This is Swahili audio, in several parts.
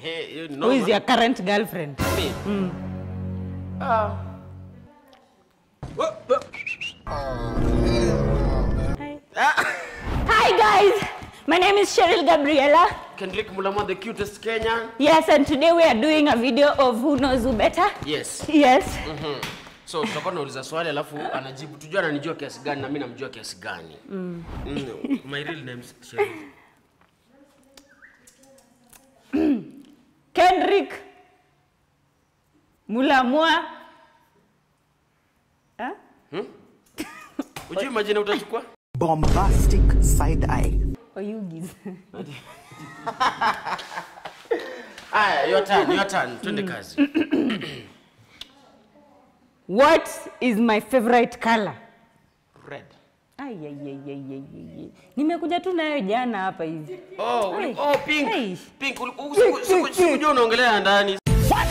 Hey, you know. Who is your current girlfriend? Me. Hi. Hi guys, my name is Cheryl Gabriella. Kendrick Mulamwah, the cutest Kenyan. Yes, and today we are doing a video of who knows who better. Yes. Yes. So tutakuwa nauliza swali alafu anajibu. Tujue ananijua kiasi gani na mimi namjua kiasi gani. My real name is Cheryl. Kendrick Mulamwah. Huh? Ujui majina utachukua? Bombastic side eye. Oyugis. Aya, your turn, your turn. Twende kazi. What is my favorite color? Red. Ay, ay, ay, ay, ay, ay. Nimekuja tu nayo jana hapa hivi. Oh, ay. Oh, pink. Ay. Pink. Sikujua unaongelea ndani. What?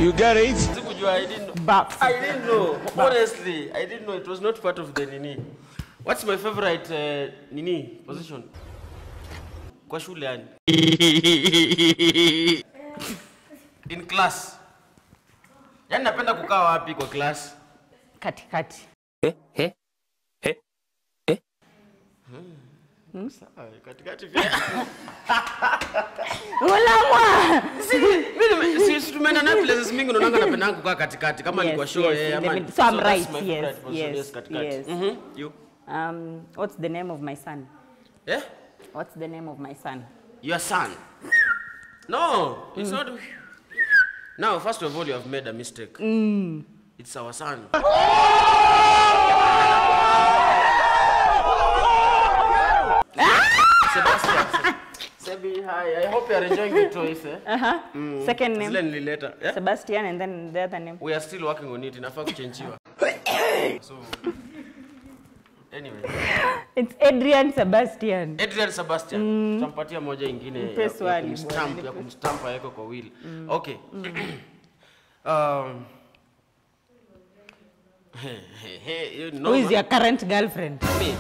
You get it? Sikujua, I didn't know. Baps. I didn't know. Honestly, I didn't know. It was not part of the nini. What's my favorite nini position? Kwa shule yani. In class. Yaani napenda kukaa wapi kwa class? Katikati. Sawa, katikati pia. Mulamwah. Mimi si tumeenda na places mingi unaona napenda kukaa katikati kama ni kwa show ama. So I'm right. Yes. Yes. Katikati. Yes. You. What's the name of my son? Eh? What's the name of my son? Your son? No, it's not. Now, first of all, you have made a mistake. It's our son. Sebastian. Sebi, hi. I hope you are enjoying the toys. Eh? Second name. Later. Yeah? Sebastian, and then the other name. We are still working on it. Inafaa kuchangiwa. So, anyway. It's Adrian Sebastian. Adrian Sebastian. Tutampatia moja ingine ya kumstamp yako kwa wheel. Okay. Hey, you know. Who is your current girlfriend? Me.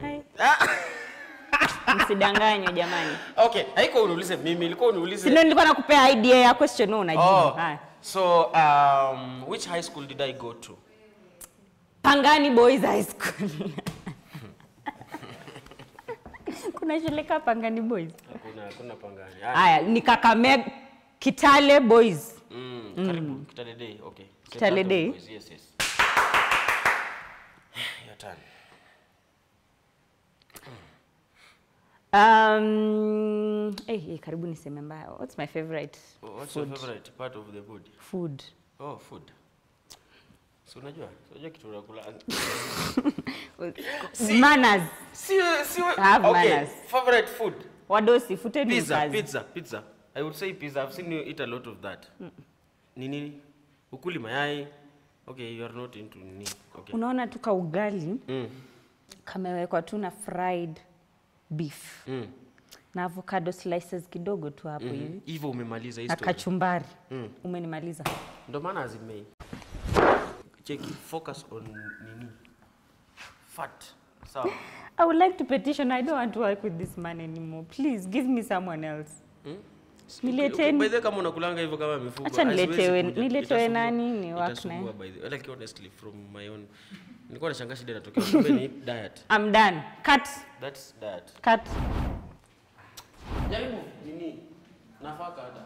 Hi. Msidanganywe jamani. Okay, haiko uniulize mimi, ilikuwa uniulize. Sio nilikuwa nakupea idea ya question wewe unajibu. Oh. So, which high school did I go to? Pangani Boys High School. Kuna shule ka Pangani Boys? Hakuna Pangani. Haya, ni Kakamega Kitale Boys. Karibu Kitale Day, okay. Kitale Day. Boys, yes, yes. Your turn. Hey, karibu niseme mbaya. What's my favorite? What's food? Your favorite part of the body? Food. Oh, food. So unajua kitu unakula. Manners. Si I have okay. Manners. Favorite food. Wadosi, futeni pizza, pizza. I would say pizza. I've seen you eat a lot of that. Nini? Ukuli mayai. Okay, you are not into nini. Okay. Unaona tu ka ugali. Kamewekwa tu na fried beef. Na avocado slices kidogo tu hapo hivi. Hivyo umemaliza history. Na kachumbari. Umenimaliza. Ndio maana azimei. Check, focus on nini? Fat. Sawa. I would like to petition. I don't want to work with this man anymore. Please give me someone else. Nileteni. By the way, kama unakulanga hivyo kama mifugo. Acha niletewe nani ni work naye. By the way, like honestly from my own. Nilikuwa nashangaa shida inatokea kumbe ni diet. I'm done. Cut. That's diet. Cut. Jaribu nini? Nafaka hata.